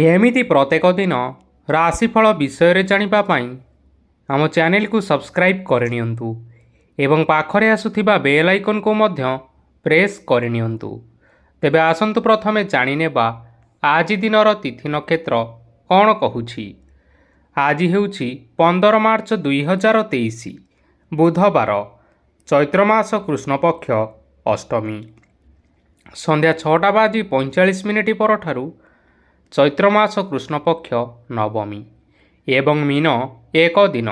ଏମିତି ପ୍ରତ୍ୟେକ ଦିନ ରାଶିଫଳ ବିଷୟରେ ଜାଣିବା ପାଇଁ ଆମ ଚ୍ୟାନେଲକୁ ସବସ୍କ୍ରାଇବ୍ କରିନିଅନ୍ତୁ ଏବଂ ପାଖରେ ଆସୁଥିବା ବେଲ୍ ଆଇକନ୍କୁ ମଧ୍ୟ ପ୍ରେସ୍ କରିନିଅନ୍ତୁ। ତେବେ ଆସନ୍ତୁ ପ୍ରଥମେ ଜାଣିନେବା ଆଜି ଦିନର ତିଥି ନକ୍ଷତ୍ର କ'ଣ କହୁଛି। ଆଜି ହେଉଛି 15 ମାର୍ଚ୍ଚ 2023, ବୁଧବାର, ଚୈତ୍ର ମାସ କୃଷ୍ଣପକ୍ଷ ଅଷ୍ଟମୀ। ସନ୍ଧ୍ୟା 6ଟା ବାଜି 45 ମିନିଟ୍ ପରଠାରୁ ଚୈତ୍ର ମାସ କୃଷ୍ଣପକ୍ଷ ନବମୀ ଏବଂ ମୀନ ଏକ ଦିନ।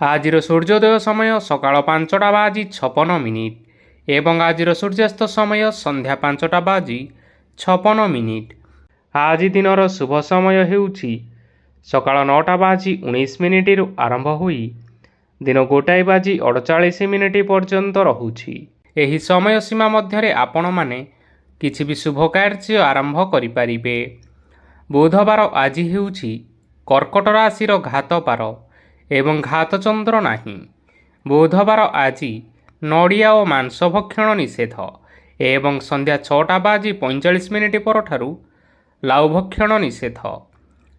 ଆଜିର ସୂର୍ଯ୍ୟୋଦୟ ସମୟ ସକାଳ 5ଟା ବାଜି 56 ମିନିଟ୍ ଏବଂ ଆଜିର ସୂର୍ଯ୍ୟାସ୍ତ ସମୟ ସନ୍ଧ୍ୟା 5ଟା ବାଜି 56 ମିନିଟ୍। ଆଜି ଦିନର ଶୁଭ ସମୟ ହେଉଛି ସକାଳ 9ଟା ବାଜି 19 ମିନିଟ୍ରୁ ଆରମ୍ଭ ହୋଇ ଦିନ 1 ବାଜି 48 ମିନିଟ୍ ପର୍ଯ୍ୟନ୍ତ ରହୁଛି। ଏହି ସମୟ ସୀମା ମଧ୍ୟରେ ଆପଣମାନେ କିଛି ବି ଶୁଭ କାର୍ଯ୍ୟ ଆରମ୍ଭ କରିପାରିବେ। ବୁଧବାର ଆଜି ହେଉଛି କର୍କଟ ରାଶିର ଘାତବାର ଏବଂ ଘାତଚନ୍ଦ୍ର ନାହିଁ। ବୁଧବାର ଆଜି ନଡ଼ିଆ ଓ ମାଂସ ଭକ୍ଷଣ ନିଷେଧ ଏବଂ ସନ୍ଧ୍ୟା 6ଟା ବାଜି 45 ମିନିଟ୍ ପରଠାରୁ ଲାଉ ଭକ୍ଷଣ ନିଷେଧ।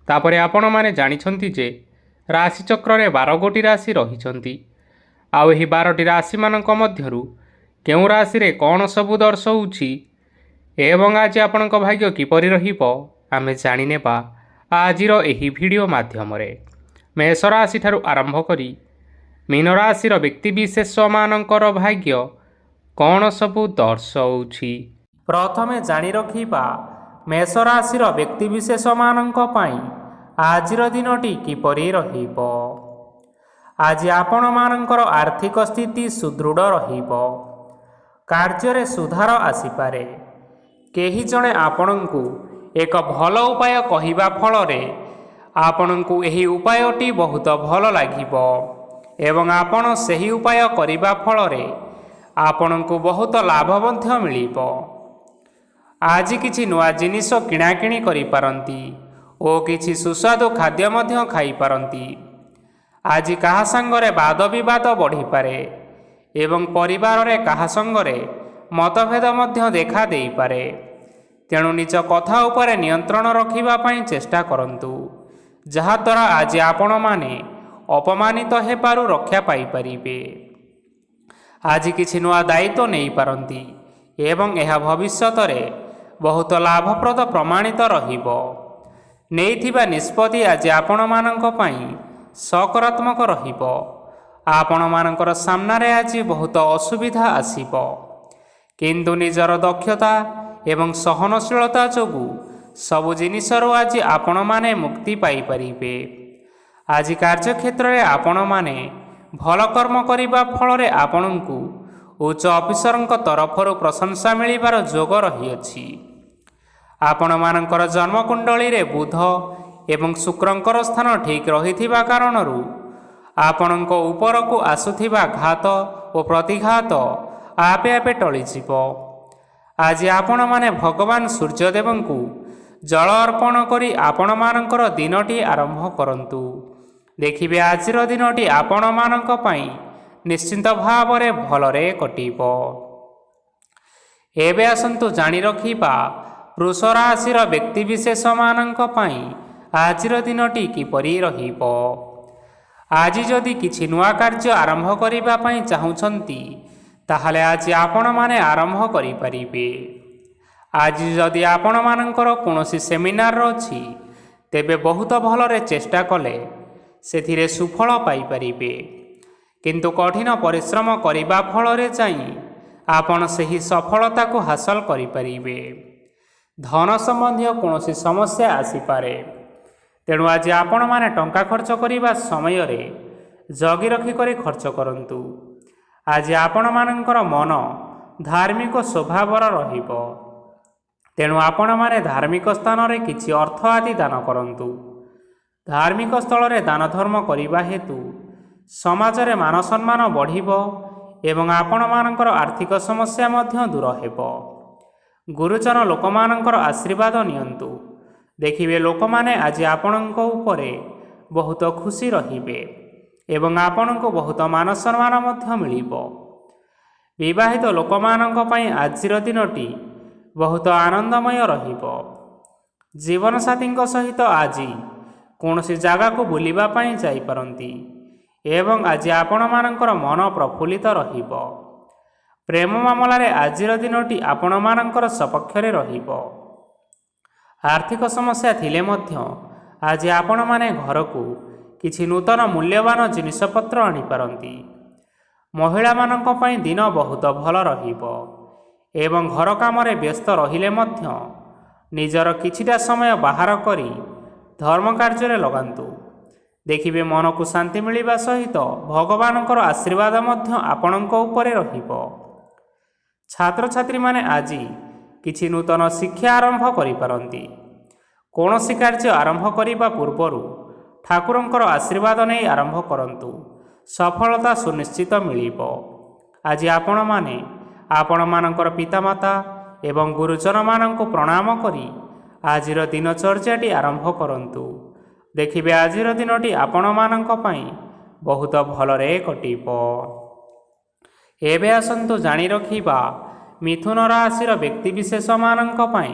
ତାପରେ ଆପଣମାନେ ଜାଣିଛନ୍ତି ଯେ ରାଶିଚକ୍ରରେ 12 ଗୋଟି ରାଶି ରହିଛନ୍ତି। ଆଉ ଏହି 12ଟି ରାଶିମାନଙ୍କ ମଧ୍ୟରୁ କେଉଁ ରାଶିରେ କ'ଣ ସବୁ ଦର୍ଶଉଛି ଏବଂ ଆଜି ଆପଣଙ୍କ ଭାଗ୍ୟ କିପରି ରହିବ, ଆମେ ଜାଣିନେବା ଆଜିର ଏହି ଭିଡ଼ିଓ ମାଧ୍ୟମରେ। ମେଷ ରାଶିଠାରୁ ଆରମ୍ଭ କରି ମୀନ ରାଶିର ବ୍ୟକ୍ତିବିଶେଷମାନଙ୍କର ଭାଗ୍ୟ କ'ଣ ସବୁ ଦର୍ଶଉଛି। ପ୍ରଥମେ ଜାଣି ରଖିବା ମେଷ ରାଶିର ବ୍ୟକ୍ତିବିଶେଷମାନଙ୍କ ପାଇଁ ଆଜିର ଦିନଟି କିପରି ରହିବ। ଆଜି ଆପଣମାନଙ୍କର ଆର୍ଥିକ ସ୍ଥିତି ସୁଦୃଢ଼ ରହିବ। କାର୍ଯ୍ୟରେ ସୁଧାର ଆସିପାରେ। କେହି ଜଣେ ଆପଣଙ୍କୁ ଏକ ଭଲ ଉପାୟ କହିବା ଫଳରେ ଆପଣଙ୍କୁ ଏହି ଉପାୟଟି ବହୁତ ଭଲ ଲାଗିବ ଏବଂ ଆପଣ ସେହି ଉପାୟ କରିବା ଫଳରେ ଆପଣଙ୍କୁ ବହୁତ ଲାଭ ମଧ୍ୟ ମିଳିବ। ଆଜି କିଛି ନୂଆ ଜିନିଷ କିଣାକିଣି କରିପାରନ୍ତି ଓ କିଛି ସୁସ୍ୱାଦୁ ଖାଦ୍ୟ ମଧ୍ୟ ଖାଇପାରନ୍ତି। ଆଜି କାହା ସାଙ୍ଗରେ ବାଦ ବିବାଦ ବଢ଼ିପାରେ ଏବଂ ପରିବାରରେ କାହା ସଙ୍ଗରେ ମତଭେଦ ମଧ୍ୟ ଦେଖା ଦେଇପାରେ। ତେଣୁ ନିଜ କଥା ଉପରେ ନିୟନ୍ତ୍ରଣ ରଖିବା ପାଇଁ ଚେଷ୍ଟା କରନ୍ତୁ, ଯାହାଦ୍ୱାରା ଆଜି ଆପଣମାନେ ଅପମାନିତ ହେବାରୁ ରକ୍ଷା ପାଇପାରିବେ। ଆଜି କିଛି ନୂଆ ଦାୟିତ୍ୱ ନେଇପାରନ୍ତି ଏବଂ ଏହା ଭବିଷ୍ୟତରେ ବହୁତ ଲାଭପ୍ରଦ ପ୍ରମାଣିତ ରହିବ। ନେଇଥିବା ନିଷ୍ପତ୍ତି ଆଜି ଆପଣମାନଙ୍କ ପାଇଁ ସକାରାତ୍ମକ ରହିବ। ଆପଣମାନଙ୍କର ସାମ୍ନାରେ ଆଜି ବହୁତ ଅସୁବିଧା ଆସିବ, କିନ୍ତୁ ନିଜର ଦକ୍ଷତା ଏବଂ ସହନଶୀଳତା ଯୋଗୁଁ ସବୁ ଜିନିଷରୁ ଆଜି ଆପଣମାନେ ମୁକ୍ତି ପାଇପାରିବେ। ଆଜି କାର୍ଯ୍ୟକ୍ଷେତ୍ରରେ ଆପଣମାନେ ଭଲ କର୍ମ କରିବା ଫଳରେ ଆପଣଙ୍କୁ ଉଚ୍ଚ ଅଫିସରଙ୍କ ତରଫରୁ ପ୍ରଶଂସା ମିଳିବାର ଯୋଗ ରହିଅଛି। ଆପଣମାନଙ୍କର ଜନ୍ମକୁଣ୍ଡଳୀରେ ବୁଧ ଏବଂ ଶୁକ୍ରଙ୍କର ସ୍ଥାନ ଠିକ୍ ରହିଥିବା କାରଣରୁ ଆପଣଙ୍କ ଉପରକୁ ଆସୁଥିବା ଘାତ ଓ ପ୍ରତିଘାତ ଆପେ ଆପେ ଟଳିଯିବ। ଆଜି ଆପଣମାନେ ଭଗବାନ ସୂର୍ଯ୍ୟଦେବଙ୍କୁ ଜଳ ଅର୍ପଣ କରି ଆପଣମାନଙ୍କର ଦିନଟି ଆରମ୍ଭ କରନ୍ତୁ। ଦେଖିବେ, ଆଜିର ଦିନଟି ଆପଣମାନଙ୍କ ପାଇଁ ନିଶ୍ଚିନ୍ତ ଭାବରେ ଭଲରେ କଟିବ। ଏବେ ଆସନ୍ତୁ ଜାଣି ରଖିବା ବୃଷ ରାଶିର ବ୍ୟକ୍ତିବିଶେଷମାନଙ୍କ ପାଇଁ ଆଜିର ଦିନଟି କିପରି ରହିବ। ଆଜି ଯଦି କିଛି ନୂଆ କାର୍ଯ୍ୟ ଆରମ୍ଭ କରିବା ପାଇଁ ଚାହୁଁଛନ୍ତି, ତାହେଲେ ଆଜି ଆପଣମାନେ ଆରମ୍ଭ କରିପାରିବେ। ଆଜି ଯଦି ଆପଣମାନଙ୍କର କୌଣସି ସେମିନାର ଅଛି, ତେବେ ବହୁତ ଭଲରେ ଚେଷ୍ଟା କଲେ ସେଥିରେ ସୁଫଳ ପାଇପାରିବେ। କିନ୍ତୁ କଠିନ ପରିଶ୍ରମ କରିବା ଫଳରେ ଯାଇ ଆପଣ ସେହି ସଫଳତାକୁ ହାସଲ କରିପାରିବେ। ଧନ ସମ୍ବନ୍ଧୀୟ କୌଣସି ସମସ୍ୟା ଆସିପାରେ। ତେଣୁ ଆଜି ଆପଣମାନେ ଟଙ୍କା ଖର୍ଚ୍ଚ କରିବା ସମୟରେ ଜଗି ରଖି କରି ଖର୍ଚ୍ଚ କରନ୍ତୁ। ଆଜି ଆପଣମାନଙ୍କର ମନ ଧାର୍ମିକ ସ୍ୱଭାବର ରହିବ। ତେଣୁ ଆପଣମାନେ ଧାର୍ମିକ ସ୍ଥାନରେ କିଛି ଅର୍ଥ ଆଦି ଦାନ କରନ୍ତୁ। ଧାର୍ମିକ ସ୍ଥଳରେ ଦାନ ଧର୍ମ କରିବା ହେତୁ ସମାଜରେ ମାନ ସମ୍ମାନ ବଢ଼ିବ ଏବଂ ଆପଣମାନଙ୍କର ଆର୍ଥିକ ସମସ୍ୟା ମଧ୍ୟ ଦୂର ହେବ। ଗୁରୁଜନ ଲୋକମାନଙ୍କର ଆଶୀର୍ବାଦ ନିଅନ୍ତୁ। ଦେଖିବେ, ଲୋକମାନେ ଆଜି ଆପଣଙ୍କ ଉପରେ ବହୁତ ଖୁସି ରହିବେ ଏବଂ ଆପଣଙ୍କୁ ବହୁତ ମାନ ସମ୍ମାନ ମଧ୍ୟ ମିଳିବ। ବିବାହିତ ଲୋକମାନଙ୍କ ପାଇଁ ଆଜିର ଦିନଟି ବହୁତ ଆନନ୍ଦମୟ ରହିବ। ଜୀବନସାଥୀଙ୍କ ସହିତ ଆଜି କୌଣସି ଜାଗାକୁ ବୁଲିବା ପାଇଁ ଯାଇପାରନ୍ତି ଏବଂ ଆଜି ଆପଣମାନଙ୍କର ମନ ପ୍ରଫୁଲ୍ଲିତ ରହିବ। ପ୍ରେମ ମାମଲାରେ ଆଜିର ଦିନଟି ଆପଣମାନଙ୍କର ସପକ୍ଷରେ ରହିବ। ଆର୍ଥିକ ସମସ୍ୟା ଥିଲେ ମଧ୍ୟ ଆଜି ଆପଣମାନେ ଘରକୁ କିଛି ନୂତନ ମୂଲ୍ୟବାନ ଜିନିଷପତ୍ର ଆଣିପାରନ୍ତି। ମହିଳାମାନଙ୍କ ପାଇଁ ଦିନ ବହୁତ ଭଲ ରହିବ ଏବଂ ଘର କାମରେ ବ୍ୟସ୍ତ ରହିଲେ ମଧ୍ୟ ନିଜର କିଛିଟା ସମୟ ବାହାର କରି ଧର୍ମ କାର୍ଯ୍ୟରେ ଲଗାନ୍ତୁ। ଦେଖିବେ, ମନକୁ ଶାନ୍ତି ମିଳିବା ସହିତ ଭଗବାନଙ୍କର ଆଶୀର୍ବାଦ ମଧ୍ୟ ଆପଣଙ୍କ ଉପରେ ରହିବ। ଛାତ୍ରଛାତ୍ରୀମାନେ ଆଜି କିଛି ନୂତନ ଶିକ୍ଷା ଆରମ୍ଭ କରିପାରନ୍ତି। କୌଣସି କାର୍ଯ୍ୟ ଆରମ୍ଭ କରିବା ପୂର୍ବରୁ ଠାକୁରଙ୍କର ଆଶୀର୍ବାଦ ନେଇ ଆରମ୍ଭ କରନ୍ତୁ, ସଫଳତା ସୁନିଶ୍ଚିତ ମିଳିବ। ଆଜି ଆପଣମାନେ ଆପଣମାନଙ୍କର ପିତାମାତା ଏବଂ ଗୁରୁଜନମାନଙ୍କୁ ପ୍ରଣାମ କରି ଆଜିର ଦିନଚର୍ଯ୍ୟାଟି ଆରମ୍ଭ କରନ୍ତୁ। ଦେଖିବେ, ଆଜିର ଦିନଟି ଆପଣମାନଙ୍କ ପାଇଁ ବହୁତ ଭଲରେ କଟିବ। ଏବେ ଆସନ୍ତୁ ଜାଣି ରଖିବା ମିଥୁନ ରାଶିର ବ୍ୟକ୍ତିବିଶେଷମାନଙ୍କ ପାଇଁ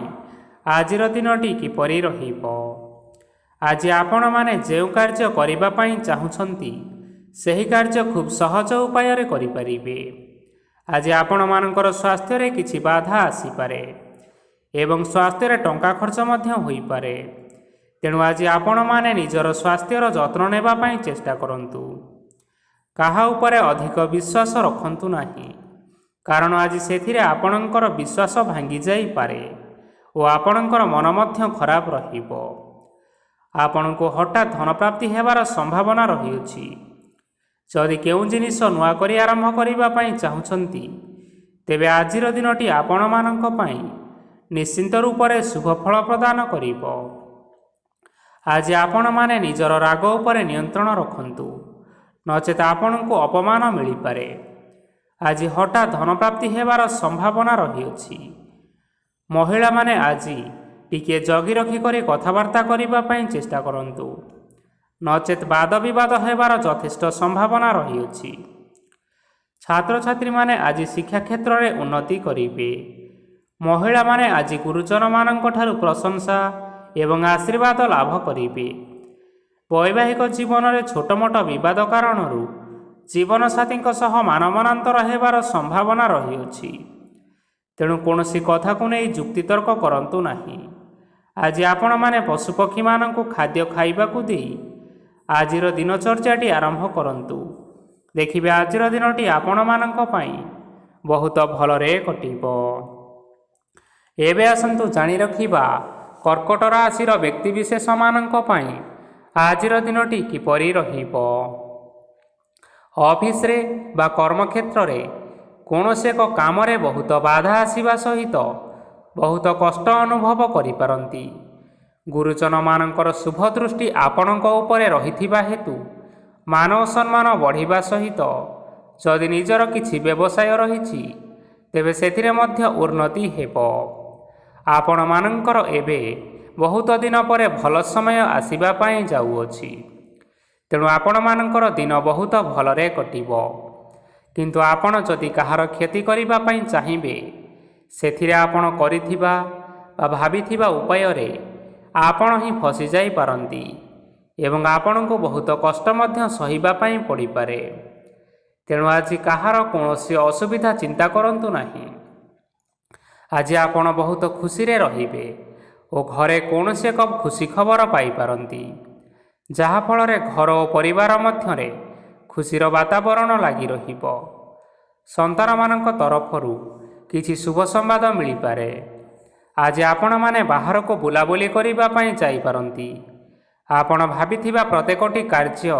ଆଜିର ଦିନଟି କିପରି ରହିବ। ଆଜି ଆପଣମାନେ ଯେଉଁ କାର୍ଯ୍ୟ କରିବା ପାଇଁ ଚାହୁଁଛନ୍ତି, ସେହି କାର୍ଯ୍ୟ ଖୁବ୍ ସହଜ ଉପାୟରେ କରିପାରିବେ। ଆଜି ଆପଣମାନଙ୍କର ସ୍ୱାସ୍ଥ୍ୟରେ କିଛି ବାଧା ଆସିପାରେ ଏବଂ ସ୍ୱାସ୍ଥ୍ୟରେ ଟଙ୍କା ଖର୍ଚ୍ଚ ମଧ୍ୟ ହୋଇପାରେ। ତେଣୁ ଆଜି ଆପଣମାନେ ନିଜର ସ୍ୱାସ୍ଥ୍ୟର ଯତ୍ନ ନେବା ପାଇଁ ଚେଷ୍ଟା କରନ୍ତୁ। କାହା ଉପରେ ଅଧିକ ବିଶ୍ୱାସ ରଖନ୍ତୁ ନାହିଁ, କାରଣ ଆଜି ସେଥିରେ ଆପଣଙ୍କର ବିଶ୍ୱାସ ଭାଙ୍ଗି ଯାଇପାରେ ଓ ଆପଣଙ୍କର ମନ ମଧ୍ୟ ଖରାପ ରହିବ। ଆପଣଙ୍କୁ ହଠାତ୍ ଧନପ୍ରାପ୍ତି ହେବାର ସମ୍ଭାବନା ରହିଅଛି। ଯଦି କେଉଁ ଜିନିଷ ନୂଆ କରି ଆରମ୍ଭ କରିବା ପାଇଁ ଚାହୁଁଛନ୍ତି, ତେବେ ଆଜିର ଦିନଟି ଆପଣମାନଙ୍କ ପାଇଁ ନିଶ୍ଚିନ୍ତ ରୂପରେ ଶୁଭ ଫଳ ପ୍ରଦାନ କରିବ। ଆଜି ଆପଣମାନେ ନିଜର ରାଗ ଉପରେ ନିୟନ୍ତ୍ରଣ ରଖନ୍ତୁ, ନଚେତ ଆପଣଙ୍କୁ ଅପମାନ ମିଳିପାରେ। ଆଜି ହଠାତ୍ ଧନପ୍ରାପ୍ତି ହେବାର ସମ୍ଭାବନା ରହିଅଛି। ମହିଳାମାନେ ଆଜି ଟିକିଏ ଜଗି ରଖି କରି କଥାବାର୍ତ୍ତା କରିବା ପାଇଁ ଚେଷ୍ଟା କରନ୍ତୁ, ନଚେତ ବାଦ ବିବାଦ ହେବାର ଯଥେଷ୍ଟ ସମ୍ଭାବନା ରହିଅଛି। ଛାତ୍ରଛାତ୍ରୀମାନେ ଆଜି ଶିକ୍ଷା କ୍ଷେତ୍ରରେ ଉନ୍ନତି କରିବେ। ମହିଳାମାନେ ଆଜି ଗୁରୁଜନମାନଙ୍କ ଠାରୁ ପ୍ରଶଂସା ଏବଂ ଆଶୀର୍ବାଦ ଲାଭ କରିବେ। ବୈବାହିକ ଜୀବନରେ ଛୋଟମୋଟ ବିବାଦ କାରଣରୁ ଜୀବନସାଥୀଙ୍କ ସହ ମାନମନାନ୍ତର ହେବାର ସମ୍ଭାବନା ରହିଅଛି। ତେଣୁ କୌଣସି କଥାକୁ ନେଇ ଯୁକ୍ତିତର୍କ କରନ୍ତୁ ନାହିଁ। ଆଜି ଆପଣମାନେ ପଶୁପକ୍ଷୀମାନଙ୍କୁ ଖାଦ୍ୟ ଖାଇବାକୁ ଦେଇ ଆଜିର ଦିନଚର୍ଯ୍ୟାଟି ଆରମ୍ଭ କରନ୍ତୁ। ଦେଖିବେ, ଆଜିର ଦିନଟି ଆପଣମାନଙ୍କ ପାଇଁ ବହୁତ ଭଲରେ କଟିବ। ଏବେ ଆସନ୍ତୁ ଜାଣି ରଖିବା କର୍କଟ ରାଶିର ବ୍ୟକ୍ତିବିଶେଷମାନଙ୍କ ପାଇଁ ଆଜିର ଦିନଟି କିପରି ରହିବ। ଅଫିସରେ ବା କର୍ମକ୍ଷେତ୍ରରେ କୌଣସି ଏକ କାମରେ ବହୁତ ବାଧା ଆସିବା ସହିତ ବହୁତ କଷ୍ଟ ଅନୁଭବ କରିପାରନ୍ତି। ଗୁରୁଜନମାନଙ୍କର ଶୁଭ ଦୃଷ୍ଟି ଆପଣଙ୍କ ଉପରେ ରହିଥିବା ହେତୁ ମାନ ସମ୍ମାନ ବଢ଼ିବା ସହିତ ଯଦି ନିଜର କିଛି ବ୍ୟବସାୟ ରହିଛି, ତେବେ ସେଥିରେ ମଧ୍ୟ ଉନ୍ନତି ହେବ। ଆପଣମାନଙ୍କର ଏବେ ବହୁତ ଦିନ ପରେ ଭଲ ସମୟ ଆସିବା ପାଇଁ ଯାଉଅଛି। ତେଣୁ ଆପଣମାନଙ୍କର ଦିନ ବହୁତ ଭଲରେ କଟିବ। କିନ୍ତୁ ଆପଣ ଯଦି କାହାର କ୍ଷତି କରିବା ପାଇଁ ଚାହିଁବେ, ସେଥିରେ ଆପଣ କରିଥିବା ବା ଭାବିଥିବା ଉପାୟରେ ଆପଣ ହିଁ ଫସିଯାଇପାରନ୍ତି ଏବଂ ଆପଣଙ୍କୁ ବହୁତ କଷ୍ଟ ମଧ୍ୟ ସହିବା ପାଇଁ ପଡ଼ିପାରେ। ତେଣୁ ଆଜି କାହାର କୌଣସି ଅସୁବିଧା ଚିନ୍ତା କରନ୍ତୁ ନାହିଁ। ଆଜି ଆପଣ ବହୁତ ଖୁସିରେ ରହିବେ ଓ ଘରେ କୌଣସି ଏକ ଖୁସି ଖବର ପାଇପାରନ୍ତି, ଯାହାଫଳରେ ଘର ଓ ପରିବାର ମଧ୍ୟରେ ଖୁସିର ବାତାବରଣ ଲାଗି ରହିବ। ସନ୍ତାନମାନଙ୍କ ତରଫରୁ କିଛି ଶୁଭ ସମ୍ବାଦ ମିଳିପାରେ। ଆଜି ଆପଣମାନେ ବାହାରକୁ ବୁଲାବୁଲି କରିବା ପାଇଁ ଯାଇପାରନ୍ତି। ଆପଣ ଭାବିଥିବା ପ୍ରତ୍ୟେକଟି କାର୍ଯ୍ୟ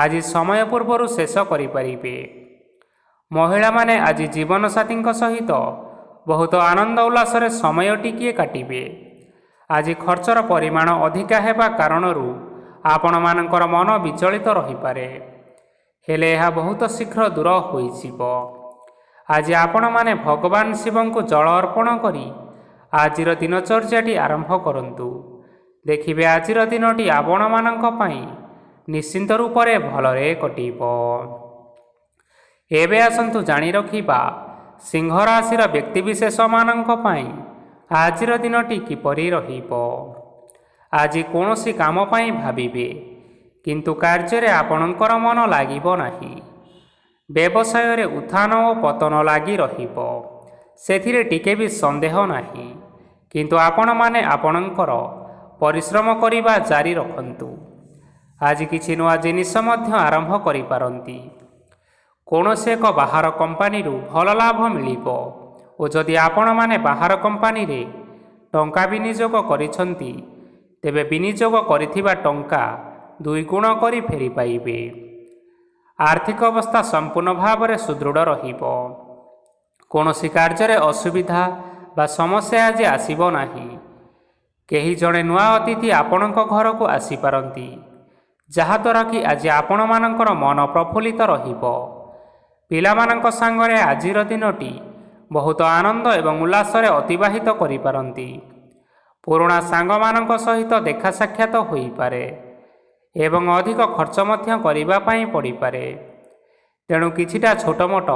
ଆଜି ସମୟ ପୂର୍ବରୁ ଶେଷ କରିପାରିବେ। ମହିଳାମାନେ ଆଜି ଜୀବନସାଥୀଙ୍କ ସହିତ ବହୁତ ଆନନ୍ଦ ଉଲ୍ଲାସରେ ସମୟ ଟିକିଏ କାଟିବେ। ଆଜି ଖର୍ଚ୍ଚର ପରିମାଣ ଅଧିକା ହେବା କାରଣରୁ ଆପଣମାନଙ୍କର ମନ ବିଚଳିତ ରହିପାରେ, ହେଲେ ଏହା ବହୁତ ଶୀଘ୍ର ଦୂର ହୋଇଯିବ। ଆଜି ଆପଣମାନେ ଭଗବାନ ଶିବଙ୍କୁ ଜଳ ଅର୍ପଣ କରି ଆଜିର ଦିନଚର୍ଯ୍ୟାଟି ଆରମ୍ଭ କରନ୍ତୁ। ଦେଖିବେ, ଆଜିର ଦିନଟି ଆପଣମାନଙ୍କ ପାଇଁ ନିଶ୍ଚିନ୍ତ ରୂପରେ ଭଲରେ କଟିବ। ଏବେ ଆସନ୍ତୁ ଜାଣି ରଖିବା ସିଂହ ରାଶିର ବ୍ୟକ୍ତିବିଶେଷମାନଙ୍କ ପାଇଁ ଆଜିର ଦିନଟି କିପରି ରହିବ? ଆଜି କୌଣସି କାମ ପାଇଁ ଭାବିବେ, କିନ୍ତୁ କାର୍ଯ୍ୟରେ ଆପଣଙ୍କର ମନ ଲାଗିବ ନାହିଁ। ବ୍ୟବସାୟରେ ଉତ୍ଥାନ ଓ ପତନ ଲାଗି ରହିବ, ସେଥିରେ ଟିକେ ବି ସନ୍ଦେହ ନାହିଁ। କିନ୍ତୁ ଆପଣମାନେ ଆପଣଙ୍କର ପରିଶ୍ରମ କରିବା ଜାରି ରଖନ୍ତୁ। ଆଜି କିଛି ନୂଆ ଜିନିଷ ମଧ୍ୟ ଆରମ୍ଭ କରିପାରନ୍ତି। କୌଣସି ଏକ ବାହାର କମ୍ପାନୀରୁ ଭଲ ଲାଭ ମିଳିବ ଓ ଯଦି ଆପଣମାନେ ବାହାର କମ୍ପାନୀରେ ଟଙ୍କା ବିନିଯୋଗ କରିଛନ୍ତି, ତେବେ ବିନିଯୋଗ କରିଥିବା ଟଙ୍କା ଦୁଇଗୁଣ କରି ଫେରି ପାଇବେ। ଆର୍ଥିକ ଅବସ୍ଥା ସମ୍ପୂର୍ଣ୍ଣ ଭାବରେ ସୁଦୃଢ଼ ରହିବ। କୌଣସି କାର୍ଯ୍ୟରେ ଅସୁବିଧା ବା ସମସ୍ୟା ଆଜି ଆସିବ ନାହିଁ। କେହି ଜଣେ ନୂଆ ଅତିଥି ଆପଣଙ୍କ ଘରକୁ ଆସିପାରନ୍ତି, ଯାହାଦ୍ୱାରା କି ଆଜି ଆପଣମାନଙ୍କର ମନ ପ୍ରଫୁଲ୍ଲିତ ରହିବ। ପିଲାମାନଙ୍କ ସାଙ୍ଗରେ ଆଜିର ଦିନଟି ବହୁତ ଆନନ୍ଦ ଏବଂ ଉଲ୍ଲାସରେ ଅତିବାହିତ କରିପାରନ୍ତି। ପୁରୁଣା ସାଙ୍ଗମାନଙ୍କ ସହିତ ଦେଖା ସାକ୍ଷାତ ହୋଇପାରେ ଏବଂ ଅଧିକ ଖର୍ଚ୍ଚ ମଧ୍ୟ କରିବା ପାଇଁ ପଡ଼ିପାରେ। ତେଣୁ କିଛିଟା ଛୋଟମୋଟ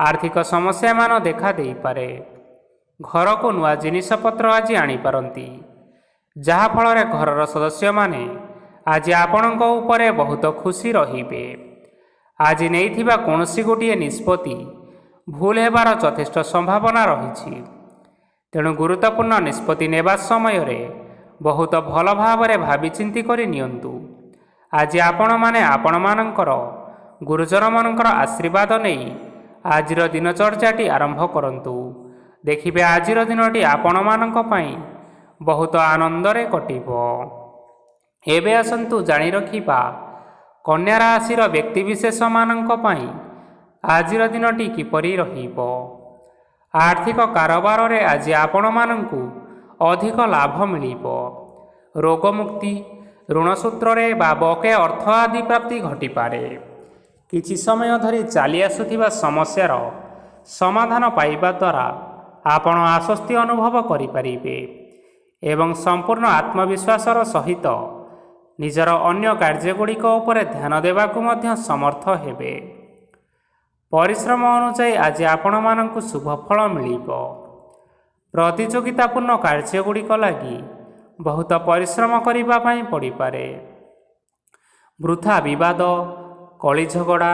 ଆର୍ଥିକ ସମସ୍ୟାମାନ ଦେଖା ଦେଇପାରେ। ଘରକୁ ନୂଆ ଜିନିଷପତ୍ର ଆଜି ଆଣିପାରନ୍ତି, ଯାହାଫଳରେ ଘରର ସଦସ୍ୟମାନେ ଆଜି ଆପଣଙ୍କ ଉପରେ ବହୁତ ଖୁସି ରହିବେ। ଆଜି ନେଇଥିବା କୌଣସି ଗୋଟିଏ ନିଷ୍ପତ୍ତି ଭୁଲ ହେବାର ଯଥେଷ୍ଟ ସମ୍ଭାବନା ରହିଛି। ତେଣୁ ଗୁରୁତ୍ୱପୂର୍ଣ୍ଣ ନିଷ୍ପତ୍ତି ନେବା ସମୟରେ ବହୁତ ଭଲ ଭାବରେ ଭାବିଚିନ୍ତି କରି ନିଅନ୍ତୁ। ଆଜି ଆପଣମାନେ ଆପଣମାନଙ୍କର ଗୁରୁଜନମାନଙ୍କର ଆଶୀର୍ବାଦ ନେଇ ଆଜିର ଦିନଚର୍ଯ୍ୟାଟି ଆରମ୍ଭ କରନ୍ତୁ। ଦେଖିବେ, ଆଜିର ଦିନଟି ଆପଣମାନଙ୍କ ପାଇଁ ବହୁତ ଆନନ୍ଦରେ କଟିବ। ଏବେ ଆସନ୍ତୁ ଜାଣି ରଖିବା କନ୍ୟା ରାଶିର ବ୍ୟକ୍ତିବିଶେଷମାନଙ୍କ ପାଇଁ ଆଜିର ଦିନଟି କିପରି ରହିବ। ଆର୍ଥିକ କାରବାରରେ ଆଜି ଆପଣମାନଙ୍କୁ ଅଧିକ ଲାଭ ମିଳିବ। ରୋଗମୁକ୍ତି, ଋଣସୂତ୍ରରେ ବା ବକେୟା ଅର୍ଥ ଆଦି ପ୍ରାପ୍ତି ଘଟିପାରେ। କିଛି ସମୟ ଧରି ଚାଲି ଆସୁଥିବା ସମସ୍ୟାର ସମାଧାନ ପାଇବା ଦ୍ୱାରା ଆପଣ ଆଶ୍ୱସ୍ତି ଅନୁଭବ କରିପାରିବେ ଏବଂ ସମ୍ପୂର୍ଣ୍ଣ ଆତ୍ମବିଶ୍ୱାସର ସହିତ ନିଜର ଅନ୍ୟ କାର୍ଯ୍ୟଗୁଡ଼ିକ ଉପରେ ଧ୍ୟାନ ଦେବାକୁ ମଧ୍ୟ ସମର୍ଥ ହେବେ। ପରିଶ୍ରମ ଅନୁଯାୟୀ ଆଜି ଆପଣମାନଙ୍କୁ ଶୁଭ ଫଳ ମିଳିବ। ପ୍ରତିଯୋଗିତାପୂର୍ଣ୍ଣ କାର୍ଯ୍ୟଗୁଡ଼ିକ ଲାଗି ବହୁତ ପରିଶ୍ରମ କରିବା ପାଇଁ ପଡ଼ିପାରେ। ବୃଥା ବିବାଦ, କଳି ଝଗଡ଼ା,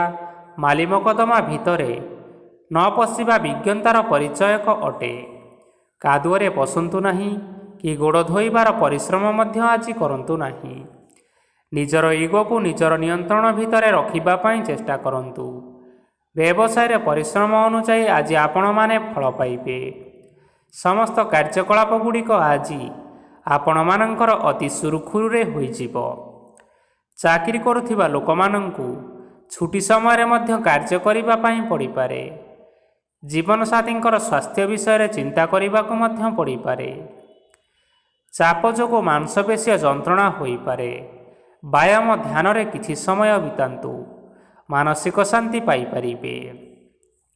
ମାଲିମକଦ୍ଦମା ଭିତରେ ନ ପଶିବା ବିଜ୍ଞତାର ପରିଚୟକ ଅଟେ। କାଦୁଅରେ ପଶନ୍ତୁ ନାହିଁ କି ଗୋଡ଼ ଧୋଇବାର ପରିଶ୍ରମ ମଧ୍ୟ ଆଜି କରନ୍ତୁ ନାହିଁ। ନିଜର ଇଗୋକୁ ନିଜର ନିୟନ୍ତ୍ରଣ ଭିତରେ ରଖିବା ପାଇଁ ଚେଷ୍ଟା କରନ୍ତୁ। ବ୍ୟବସାୟରେ ପରିଶ୍ରମ ଅନୁଯାୟୀ ଆଜି ଆପଣମାନେ ଫଳ ପାଇବେ। ସମସ୍ତ କାର୍ଯ୍ୟକଳାପ ଗୁଡ଼ିକ ଆଜି ଆପଣମାନଙ୍କର ଅତି ସୁରୁଖୁରୁରେ ହୋଇଯିବ। ଚାକିରି କରୁଥିବା ଲୋକମାନଙ୍କୁ ଛୁଟି ସମୟରେ ମଧ୍ୟ କାର୍ଯ୍ୟ କରିବା ପାଇଁ ପଡ଼ିପାରେ। ଜୀବନସାଥୀଙ୍କର ସ୍ୱାସ୍ଥ୍ୟ ବିଷୟରେ ଚିନ୍ତା କରିବାକୁ ମଧ୍ୟ ପଡ଼ିପାରେ। ଚାପ ଯୋଗୁଁ ମାଂସପେଶୀୟ ଯନ୍ତ୍ରଣା ହୋଇପାରେ। ବ୍ୟାୟାମ, ଧ୍ୟାନରେ କିଛି ସମୟ ବିତାନ୍ତୁ, ମାନସିକ ଶାନ୍ତି ପାଇପାରିବେ।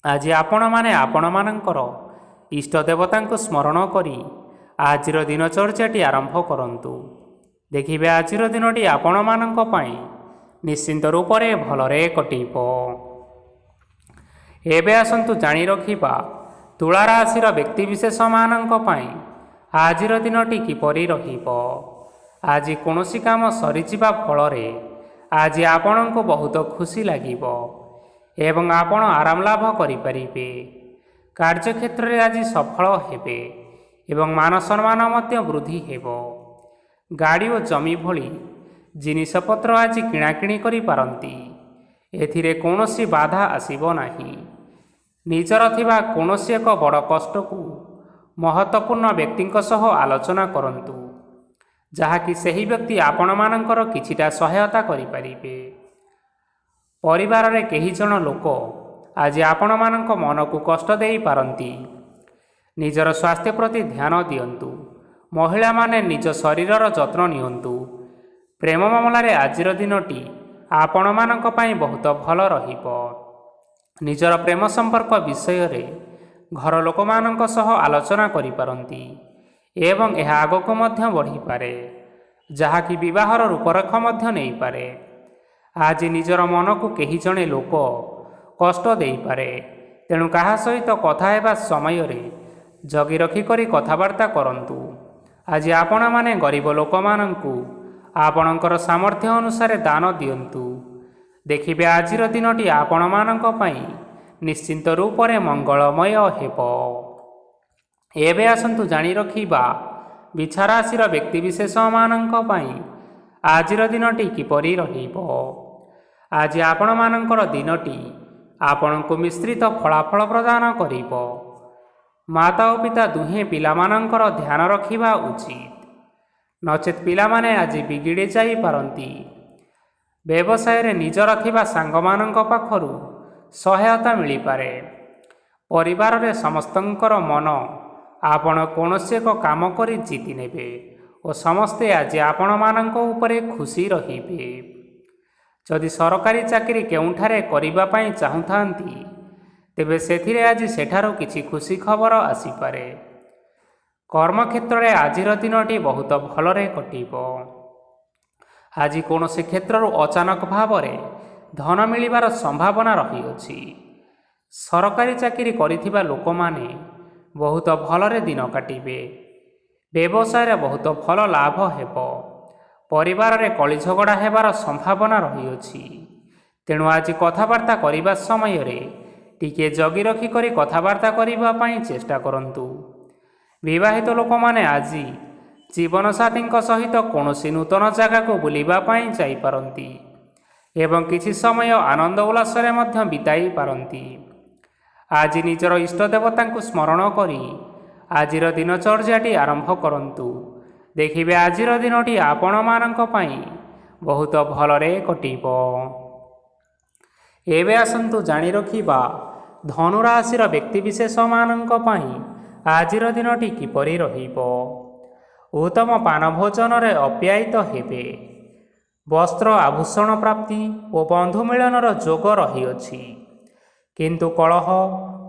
ଆଜି ଆପଣମାନେ ଆପଣମାନଙ୍କର ଇଷ୍ଟ ଦେବତାଙ୍କୁ ସ୍ମରଣ କରି ଆଜିର ଦିନଚର୍ଯ୍ୟାଟି ଆରମ୍ଭ କରନ୍ତୁ। ଦେଖିବେ, ଆଜିର ଦିନଟି ଆପଣମାନଙ୍କ ପାଇଁ ନିଶ୍ଚିନ୍ତ ରୂପରେ ଭଲରେ କଟିବ। ଏବେ ଆସନ୍ତୁ ଜାଣି ରଖିବା ତୁଳା ରାଶିର ବ୍ୟକ୍ତିବିଶେଷମାନଙ୍କ ପାଇଁ ଆଜିର ଦିନଟି କିପରି ରହିବ। ଆଜି କୌଣସି କାମ ସରିଯିବା ଫଳରେ ଆଜି ଆପଣଙ୍କୁ ବହୁତ ଖୁସି ଲାଗିବ ଏବଂ ଆପଣ ଆରାମ ଲାଭ କରିପାରିବେ। କାର୍ଯ୍ୟକ୍ଷେତ୍ରରେ ଆଜି ସଫଳ ହେବେ ଏବଂ ମାନ ସମ୍ମାନ ମଧ୍ୟ ବୃଦ୍ଧି ହେବ। ଗାଡ଼ି ଓ ଜମି ଭଳି ଜିନିଷପତ୍ର ଆଜି କିଣାକିଣି କରିପାରନ୍ତି, ଏଥିରେ କୌଣସି ବାଧା ଆସିବ ନାହିଁ। ନିଜର ଥିବା କୌଣସି ଏକ ବଡ଼ କଷ୍ଟକୁ ମହତ୍ତ୍ୱପୂର୍ଣ୍ଣ ବ୍ୟକ୍ତିଙ୍କ ସହ ଆଲୋଚନା କରନ୍ତୁ, ଯାହାକି ସେହି ବ୍ୟକ୍ତି ଆପଣମାନଙ୍କର କିଛିଟା ସହାୟତା କରିପାରିବେ। ପରିବାରରେ କେହି ଜଣ ଲୋକ ଆଜି ଆପଣମାନଙ୍କ ମନକୁ କଷ୍ଟ ଦେଇପାରନ୍ତି। ନିଜର ସ୍ୱାସ୍ଥ୍ୟ ପ୍ରତି ଧ୍ୟାନ ଦିଅନ୍ତୁ। ମହିଳାମାନେ ନିଜ ଶରୀରର ଯତ୍ନ ନିଅନ୍ତୁ। ପ୍ରେମ ମାମଲାରେ ଆଜିର ଦିନଟି ଆପଣମାନଙ୍କ ପାଇଁ ବହୁତ ଭଲ ରହିବ। ନିଜର ପ୍ରେମ ସମ୍ପର୍କ ବିଷୟରେ ଘର ଲୋକମାନଙ୍କ ସହ ଆଲୋଚନା କରିପାରନ୍ତି ଏବଂ ଏହା ଆଗକୁ ମଧ୍ୟ ବଢ଼ିପାରେ, ଯାହାକି ବିବାହର ରୂପରେଖ ମଧ୍ୟ ନେଇପାରେ। ଆଜି ନିଜର ମନକୁ କେହି ଜଣେ ଲୋକ କଷ୍ଟ ଦେଇପାରେ। ତେଣୁ କାହା ସହିତ କଥା ହେବା ସମୟରେ ଜଗି ରଖିକରି କଥାବାର୍ତ୍ତା କରନ୍ତୁ। ଆଜି ଆପଣମାନେ ଗରିବ ଲୋକମାନଙ୍କୁ ଆପଣଙ୍କର ସାମର୍ଥ୍ୟ ଅନୁସାରେ ଦାନ ଦିଅନ୍ତୁ। ଦେଖିବେ, ଆଜିର ଦିନଟି ଆପଣମାନଙ୍କ ପାଇଁ ନିଶ୍ଚିନ୍ତ ରୂପରେ ମଙ୍ଗଳମୟ ହେବ। ଏବେ ଆସନ୍ତୁ ଜାଣି ରଖିବା ବିଛା ରାଶିର ବ୍ୟକ୍ତିବିଶେଷମାନଙ୍କ ପାଇଁ ଆଜିର ଦିନଟି କିପରି ରହିବ। ଆଜି ଆପଣମାନଙ୍କର ଦିନଟି ଆପଣଙ୍କୁ ମିଶ୍ରିତ ଫଳାଫଳ ପ୍ରଦାନ କରିବ। ମାତା ଓ ପିତା ଦୁହେଁ ପିଲାମାନଙ୍କର ଧ୍ୟାନ ରଖିବା ଉଚିତ, ନଚେତ୍ ପିଲାମାନେ ଆଜି ବିଗିଡ଼ି ଯାଇପାରନ୍ତି। ବ୍ୟବସାୟରେ ନିଜର ଥିବା ସାଙ୍ଗମାନଙ୍କ ପାଖରୁ ସହାୟତା ମିଳିପାରେ। ପରିବାରରେ ସମସ୍ତଙ୍କର ମନ ଆପଣ କୌଣସି ଏକ କାମ କରି ଜିତି ନେବେ ଓ ସମସ୍ତେ ଆଜି ଆପଣମାନଙ୍କ ଉପରେ ଖୁସି ରହିବେ। ଯଦି ସରକାରୀ ଚାକିରି କେଉଁଠାରେ କରିବା ପାଇଁ ଚାହୁଁଥାନ୍ତି, ତେବେ ସେଥିରେ ଆଜି ସେଠାରୁ କିଛି ଖୁସି ଖବର ଆସିପାରେ। କର୍ମକ୍ଷେତ୍ରରେ ଆଜିର ଦିନଟି ବହୁତ ଭଲରେ କଟିବ। ଆଜି କୌଣସି କ୍ଷେତ୍ରରୁ ଅଚାନକ ଭାବରେ ଧନ ମିଳିବାର ସମ୍ଭାବନା ରହିଅଛି। ସରକାରୀ ଚାକିରି କରିଥିବା ଲୋକମାନେ ବହୁତ ଭଲରେ ଦିନ କାଟିବେ। ବ୍ୟବସାୟରେ ବହୁତ ଭଲ ଲାଭ ହେବ। ପରିବାରରେ କଳି ଝଗଡ଼ା ହେବାର ସମ୍ଭାବନା ରହିଅଛି। ତେଣୁ ଆଜି କଥାବାର୍ତ୍ତା କରିବା ସମୟରେ ଟିକିଏ ଜଗି ରଖିକରି କଥାବାର୍ତ୍ତା କରିବା ପାଇଁ ଚେଷ୍ଟା କରନ୍ତୁ। ବିବାହିତ ଲୋକମାନେ ଆଜି ଜୀବନସାଥୀଙ୍କ ସହିତ କୌଣସି ନୂତନ ଜାଗାକୁ ବୁଲିବା ପାଇଁ ଯାଇପାରନ୍ତି ଏବଂ କିଛି ସମୟ ଆନନ୍ଦ ଉଲ୍ଲାସରେ ମଧ୍ୟ ବିତାଇ ପାରନ୍ତି। ଆଜି ନିଜର ଇଷ୍ଟ ଦେବତାଙ୍କୁ ସ୍ମରଣ କରି ଆଜିର ଦିନଚର୍ଯ୍ୟାଟି ଆରମ୍ଭ କରନ୍ତୁ। ଦେଖିବେ, ଆଜିର ଦିନଟି ଆପଣମାନଙ୍କ ପାଇଁ ବହୁତ ଭଲରେ କଟିବ। ଏବେ ଆସନ୍ତୁ ଜାଣି ରଖିବା ଧନୁରାଶିର ବ୍ୟକ୍ତିବିଶେଷମାନଙ୍କ ପାଇଁ ଆଜିର ଦିନଟି କିପରି ରହିବ। ଉତ୍ତମ ପାନ ଭୋଜନରେ ଅପ୍ୟାୟିତ ହେବେ। ବସ୍ତ୍ର ଆଭୂଷଣ ପ୍ରାପ୍ତି ଓ ବନ୍ଧୁ ମିଳନର ଯୋଗ ରହିଅଛି, କିନ୍ତୁ କଳହ,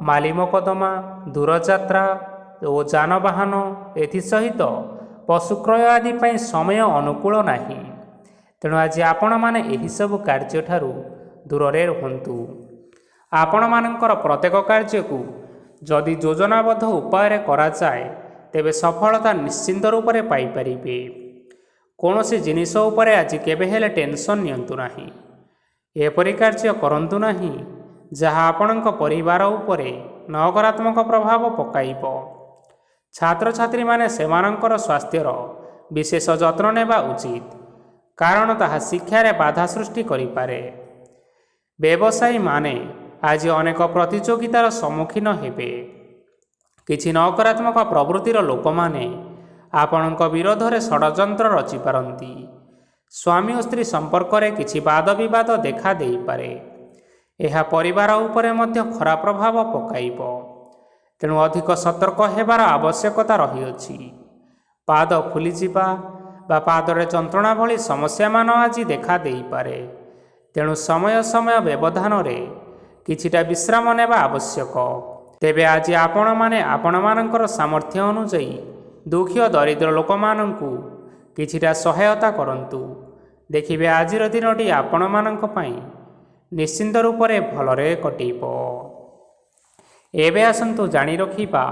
ମାଲିମକଦମା, ଦୂରଯାତ୍ରା ଓ ଯାନବାହନ, ଏଥିସହିତ ପଶୁକ୍ରୟ ଆଦି ପାଇଁ ସମୟ ଅନୁକୂଳ ନାହିଁ। ତେଣୁ ଆଜି ଆପଣମାନେ ଏହିସବୁ କାର୍ଯ୍ୟଠାରୁ ଦୂରରେ ରୁହନ୍ତୁ। ଆପଣମାନଙ୍କର ପ୍ରତ୍ୟେକ କାର୍ଯ୍ୟକୁ ଯଦି ଯୋଜନାବଦ୍ଧ ଉପାୟରେ କରାଯାଏ, ତେବେ ସଫଳତା ନିଶ୍ଚିନ୍ତ ରୂପରେ ପାଇପାରିବେ। କୌଣସି ଜିନିଷ ଉପରେ ଆଜି କେବେ ହେଲେ ଟେନସନ୍ ନିଅନ୍ତୁ ନାହିଁ। ଏପରି କାର୍ଯ୍ୟ କରନ୍ତୁ ନାହିଁ ଯାହା ଆପଣଙ୍କ ପରିବାର ଉପରେ ନକାରାତ୍ମକ ପ୍ରଭାବ ପକାଇବ। ଛାତ୍ରଛାତ୍ରୀମାନେ ସେମାନଙ୍କର ସ୍ୱାସ୍ଥ୍ୟର ବିଶେଷ ଯତ୍ନ ନେବା ଉଚିତ, କାରଣ ତାହା ଶିକ୍ଷାରେ ବାଧା ସୃଷ୍ଟି କରିପାରେ। ବ୍ୟବସାୟୀମାନେ ଆଜି ଅନେକ ପ୍ରତିଯୋଗିତାର ସମ୍ମୁଖୀନ ହେବେ। କିଛି ନକାରାତ୍ମକ ପ୍ରବୃତ୍ତିର ଲୋକମାନେ ଆପଣଙ୍କ ବିରୋଧରେ ଷଡ଼ଯନ୍ତ୍ର ରଚିପାରନ୍ତି। ସ୍ୱାମୀ ଓ ସ୍ତ୍ରୀ ସମ୍ପର୍କରେ କିଛି ବାଦ ବିବାଦ ଦେଖା ଦେଇପାରେ। ଏହା ପରିବାର ଉପରେ ମଧ୍ୟ ଖରାପ ପ୍ରଭାବ ପକାଇବ। ତେଣୁ ଅଧିକ ସତର୍କ ହେବାର ଆବଶ୍ୟକତା ରହିଅଛି। ପାଦ ଫୁଲିଯିବା ବା ପାଦରେ ଯନ୍ତ୍ରଣା ଭଳି ସମସ୍ୟାମାନ ଆଜି ଦେଖା ଦେଇପାରେ। ତେଣୁ ସମୟ ସମୟ ବ୍ୟବଧାନରେ କିଛିଟା ବିଶ୍ରାମ ନେବା ଆବଶ୍ୟକ। ତେବେ ଆଜି ଆପଣମାନେ ଆପଣମାନଙ୍କର ସାମର୍ଥ୍ୟ ଅନୁଯାୟୀ ଦୁଃଖୀ ଓ ଦରିଦ୍ର ଲୋକମାନଙ୍କୁ କିଛିଟା ସହାୟତା କରନ୍ତୁ। ଦେଖିବେ, ଆଜିର ଦିନଟି ଆପଣମାନଙ୍କ ପାଇଁ ନିଶ୍ଚିନ୍ତ ରୂପରେ ଭଲରେ କଟିବ। ଏବେ ଆସନ୍ତୁ ଜାଣି ରଖିବା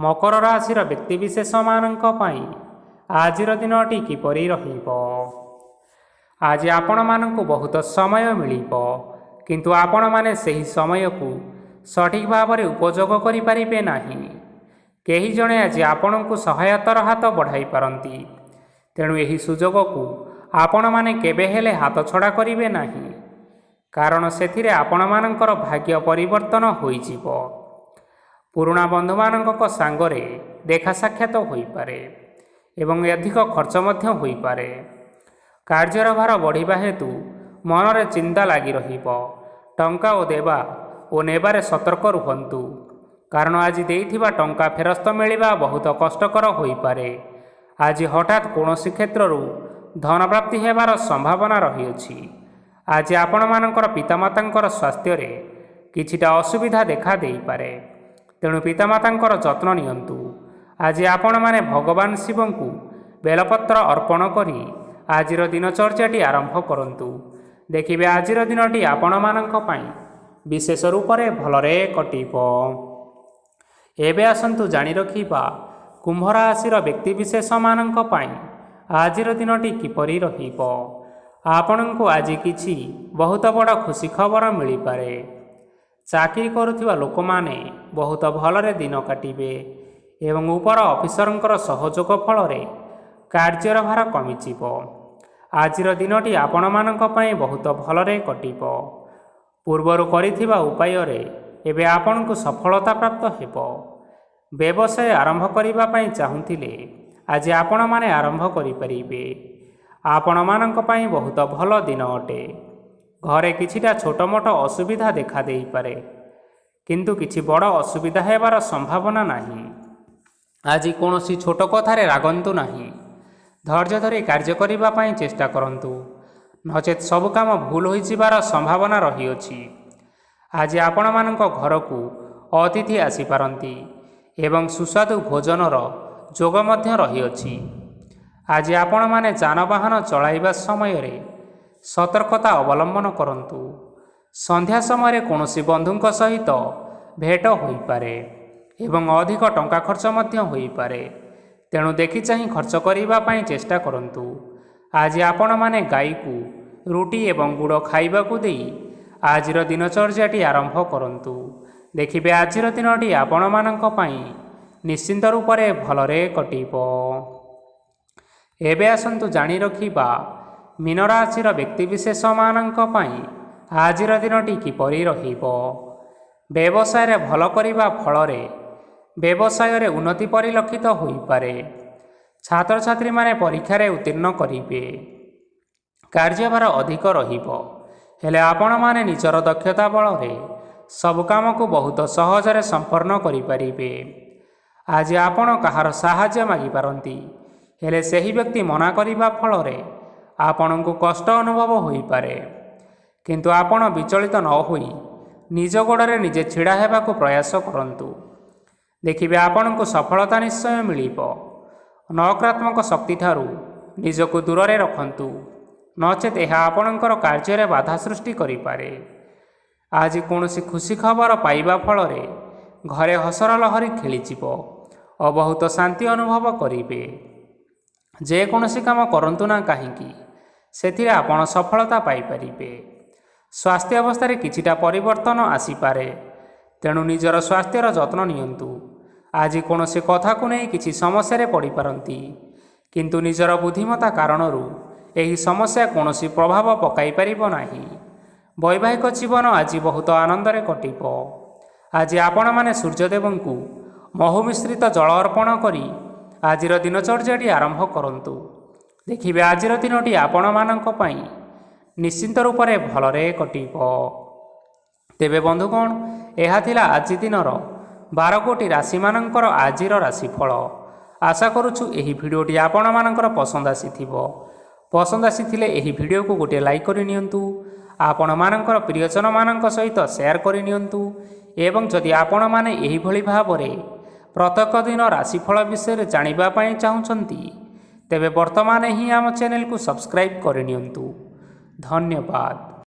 ମକର ରାଶିର ବ୍ୟକ୍ତିବିଶେଷମାନଙ୍କ ପାଇଁ ଆଜିର ଦିନଟି କିପରି ରହିବ। ଆଜି ଆପଣମାନଙ୍କୁ ବହୁତ ସମୟ ମିଳିବ, କିନ୍ତୁ ଆପଣମାନେ ସେହି ସମୟକୁ ସଠିକ୍ ଭାବରେ ଉପଯୋଗ କରିପାରିବେ ନାହିଁ। କେହି ଜଣେ ଆଜି ଆପଣଙ୍କୁ ସହାୟତାର ହାତ ବଢ଼ାଇ ପାରନ୍ତି। ତେଣୁ ଏହି ସୁଯୋଗକୁ ଆପଣମାନେ କେବେ ହେଲେ ହାତଛଡ଼ା କରିବେ ନାହିଁ, କାରଣ ସେଥିରେ ଆପଣମାନଙ୍କର ଭାଗ୍ୟ ପରିବର୍ତ୍ତନ ହୋଇଯିବ। ପୁରୁଣା ବନ୍ଧୁମାନଙ୍କ ସାଙ୍ଗରେ ଦେଖା ସାକ୍ଷାତ ହୋଇପାରେ ଏବଂ ଅଧିକ ଖର୍ଚ୍ଚ ମଧ୍ୟ ହୋଇପାରେ। କାର୍ଯ୍ୟର ଭାର ବଢ଼ିବା ହେତୁ ମନରେ ଚିନ୍ତା ଲାଗି ରହିବ। ଟଙ୍କା ଓ ଦେବା ଓ ନେବାରେ ସତର୍କ ରୁହନ୍ତୁ, କାରଣ ଆଜି ଦେଇଥିବା ଟଙ୍କା ଫେରସ୍ତ ମିଳିବା ବହୁତ କଷ୍ଟକର ହୋଇପାରେ। ଆଜି ହଠାତ୍ କୌଣସି କ୍ଷେତ୍ରରୁ ଧନପ୍ରାପ୍ତି ହେବାର ସମ୍ଭାବନା ରହିଅଛି। ଆଜି ଆପଣମାନଙ୍କର ପିତାମାତାଙ୍କର ସ୍ୱାସ୍ଥ୍ୟରେ କିଛିଟା ଅସୁବିଧା ଦେଖା ଦେଇପାରେ। ତେଣୁ ପିତାମାତାଙ୍କର ଯତ୍ନ ନିଅନ୍ତୁ। ଆଜି ଆପଣମାନେ ଭଗବାନ ଶିବଙ୍କୁ ବେଲପତ୍ର ଅର୍ପଣ କରି ଆଜିର ଦିନଚର୍ଯ୍ୟାଟି ଆରମ୍ଭ କରନ୍ତୁ। ଦେଖିବେ, ଆଜିର ଦିନଟି ଆପଣମାନଙ୍କ ପାଇଁ ବିଶେଷ ରୂପରେ ଭଲରେ କଟିବ। ଏବେ ଆସନ୍ତୁ ଜାଣି ରଖିବା କୁମ୍ଭ ରାଶିର ବ୍ୟକ୍ତିବିଶେଷମାନଙ୍କ ପାଇଁ ଆଜିର ଦିନଟି କିପରି ରହିବ। ଆପଣଙ୍କୁ ଆଜି କିଛି ବହୁତ ବଡ଼ ଖୁସି ଖବର ମିଳିପାରେ। ଚାକିରି କରୁଥିବା ଲୋକମାନେ ବହୁତ ଭଲରେ ଦିନ କାଟିବେ ଏବଂ ଉପର ଅଫିସରଙ୍କର ସହଯୋଗ ଫଳରେ କାର୍ଯ୍ୟର ଭାର କମିଯିବ। ଆଜିର ଦିନଟି ଆପଣମାନଙ୍କ ପାଇଁ ବହୁତ ଭଲରେ କଟିବ। ପୂର୍ବରୁ କରିଥିବା ଉପାୟରେ ଏବେ ଆପଣଙ୍କୁ ସଫଳତା ପ୍ରାପ୍ତ ହେବ। ବ୍ୟବସାୟ ଆରମ୍ଭ କରିବା ପାଇଁ ଚାହୁଁଥିଲେ ଆଜି ଆପଣମାନେ ଆରମ୍ଭ କରିପାରିବେ। ଆପଣମାନଙ୍କ ପାଇଁ ବହୁତ ଭଲ ଦିନ ଅଟେ। ଘରେ କିଛିଟା ଛୋଟମୋଟ ଅସୁବିଧା ଦେଖା ଦେଇପାରେ, କିନ୍ତୁ କିଛି ବଡ଼ ଅସୁବିଧା ହେବାର ସମ୍ଭାବନା ନାହିଁ। ଆଜି କୌଣସି ଛୋଟ କଥାରେ ରାଗନ୍ତୁ ନାହିଁ। ଧୈର୍ଯ୍ୟ ଧରି କାର୍ଯ୍ୟ କରିବା ପାଇଁ ଚେଷ୍ଟା କରନ୍ତୁ, ନଚେତ୍ ସବୁ କାମ ଭୁଲ ହୋଇଯିବାର ସମ୍ଭାବନା ରହିଅଛି। ଆଜି ଆପଣମାନଙ୍କ ଘରକୁ ଅତିଥି ଆସିପାରନ୍ତି ଏବଂ ସୁସ୍ୱାଦୁ ଭୋଜନର ଯୋଗ ମଧ୍ୟ ରହିଅଛି। ଆଜି ଆପଣମାନେ ଯାନବାହନ ଚଳାଇବା ସମୟରେ ସତର୍କତା ଅବଲମ୍ବନ କରନ୍ତୁ। ସନ୍ଧ୍ୟା ସମୟରେ କୌଣସି ବନ୍ଧୁଙ୍କ ସହିତ ଭେଟ ହୋଇପାରେ ଏବଂ ଅଧିକ ଟଙ୍କା ଖର୍ଚ୍ଚ ମଧ୍ୟ ହୋଇପାରେ। ତେଣୁ ଦେଖି ଚାହିଁ ଖର୍ଚ୍ଚ କରିବା ପାଇଁ ଚେଷ୍ଟା କରନ୍ତୁ। ଆଜି ଆପଣମାନେ ଗାଈକୁ ରୁଟି ଏବଂ ଗୁଡ଼ ଖାଇବାକୁ ଦେଇ ଆଜିର ଦିନଚର୍ଯ୍ୟାଟି ଆରମ୍ଭ କରନ୍ତୁ। ଦେଖିବେ, ଆଜିର ଦିନଟି ଆପଣମାନଙ୍କ ପାଇଁ ନିଶ୍ଚିନ୍ତ ରୂପରେ ଭଲରେ କଟିବ। ଏବେ ଆସନ୍ତୁ ଜାଣି ରଖିବା ମୀନରାଶିର ବ୍ୟକ୍ତିବିଶେଷମାନଙ୍କ ପାଇଁ ଆଜିର ଦିନଟି କିପରି ରହିବ। ବ୍ୟବସାୟରେ ଭଲ କରିବା ଫଳରେ ବ୍ୟବସାୟରେ ଉନ୍ନତି ପରିଲକ୍ଷିତ ହୋଇପାରେ। ଛାତ୍ରଛାତ୍ରୀମାନେ ପରୀକ୍ଷାରେ ଉତ୍ତୀର୍ଣ୍ଣ କରିବେ। କାର୍ଯ୍ୟଭାର ଅଧିକ ରହିବ, ହେଲେ ଆପଣମାନେ ନିଜର ଦକ୍ଷତା ବଳରେ ସବୁ କାମକୁ ବହୁତ ସହଜରେ ସମ୍ପନ୍ନ କରିପାରିବେ। ଆଜି ଆପଣ କାହାର ସାହାଯ୍ୟ ମାଗିପାରନ୍ତି, ହେଲେ ସେହି ବ୍ୟକ୍ତି ମନା କରିବା ଫଳରେ ଆପଣଙ୍କୁ କଷ୍ଟ ଅନୁଭବ ହୋଇପାରେ। କିନ୍ତୁ ଆପଣ ବିଚଳିତ ନ ହୋଇ ନିଜ ଗୋଡ଼ରେ ନିଜେ ଛିଡ଼ା ହେବାକୁ ପ୍ରୟାସ କରନ୍ତୁ। ଦେଖିବେ, ଆପଣଙ୍କୁ ସଫଳତା ନିଶ୍ଚୟ ମିଳିବ। ନକାରାତ୍ମକ ଶକ୍ତିଠାରୁ ନିଜକୁ ଦୂରରେ ରଖନ୍ତୁ, ନଚେତ୍ ଏହା ଆପଣଙ୍କର କାର୍ଯ୍ୟରେ ବାଧା ସୃଷ୍ଟି କରିପାରେ। ଆଜି କୌଣସି ଖୁସି ଖବର ପାଇବା ଫଳରେ ଘରେ ହସର ଲହରୀ ଖେଳିଯିବ ଓ ବହୁତ ଶାନ୍ତି ଅନୁଭବ କରିବେ। ଯେକୌଣସି କାମ କରନ୍ତୁ ନା କାହିଁକି, ସେଥିରେ ଆପଣ ସଫଳତା ପାଇପାରିବେ। ସ୍ୱାସ୍ଥ୍ୟ ଅବସ୍ଥାରେ କିଛିଟା ପରିବର୍ତ୍ତନ ଆସିପାରେ, ତେଣୁ ନିଜର ସ୍ୱାସ୍ଥ୍ୟର ଯତ୍ନ ନିଅନ୍ତୁ। ଆଜି କୌଣସି କଥାକୁ ନେଇ କିଛି ସମସ୍ୟାରେ ପଡ଼ିପାରନ୍ତି, କିନ୍ତୁ ନିଜର ବୁଦ୍ଧିମତା କାରଣରୁ ଏହି ସମସ୍ୟା କୌଣସି ପ୍ରଭାବ ପକାଇ ପାରିବ ନାହିଁ। ବୈବାହିକ ଜୀବନ ଆଜି ବହୁତ ଆନନ୍ଦରେ କଟିବ। ଆଜି ଆପଣମାନେ ସୂର୍ଯ୍ୟଦେବଙ୍କୁ ମହୁ ମିଶ୍ରିତ ଜଳ ଅର୍ପଣ କରି ଆଜିର ଦିନଚର୍ଯ୍ୟାଟି ଆରମ୍ଭ କରନ୍ତୁ। ଦେଖିବେ, ଆଜିର ଦିନଟି ଆପଣମାନଙ୍କ ପାଇଁ ନିଶ୍ଚିନ୍ତ ରୂପରେ ଭଲରେ କଟିବ। ତେବେ ବନ୍ଧୁଗଣ, ଏହା ଥିଲା ଆଜି ଦିନର 12 ଗୋଟି ରାଶିମାନଙ୍କର ଆଜିର ରାଶିଫଳ। ଆଶା କରୁଛୁ ଏହି ଭିଡ଼ିଓଟି ଆପଣମାନଙ୍କର ପସନ୍ଦ ଆସିଥିବ। ପସନ୍ଦ ଆସିଥିଲେ ଏହି ଭିଡ଼ିଓକୁ ଗୋଟିଏ ଲାଇକ୍ କରିନିଅନ୍ତୁ, ଆପଣମାନଙ୍କର ପ୍ରିୟଜନମାନଙ୍କ ସହିତ ସେୟାର କରିନିଅନ୍ତୁ ଏବଂ ଯଦି ଆପଣମାନେ ଏହିଭଳି ଭାବରେ ପ୍ରତ୍ୟେକ ଦିନ ରାଶିଫଳ ବିଷୟରେ ଜାଣିବା ପାଇଁ ଚାହୁଁଛନ୍ତି, ତେବେ ବର୍ତ୍ତମାନ ହିଁ ଆମ ଚ୍ୟାନେଲକୁ ସବସ୍କ୍ରାଇବ୍ କରିନିଅନ୍ତୁ। ଧନ୍ୟବାଦ।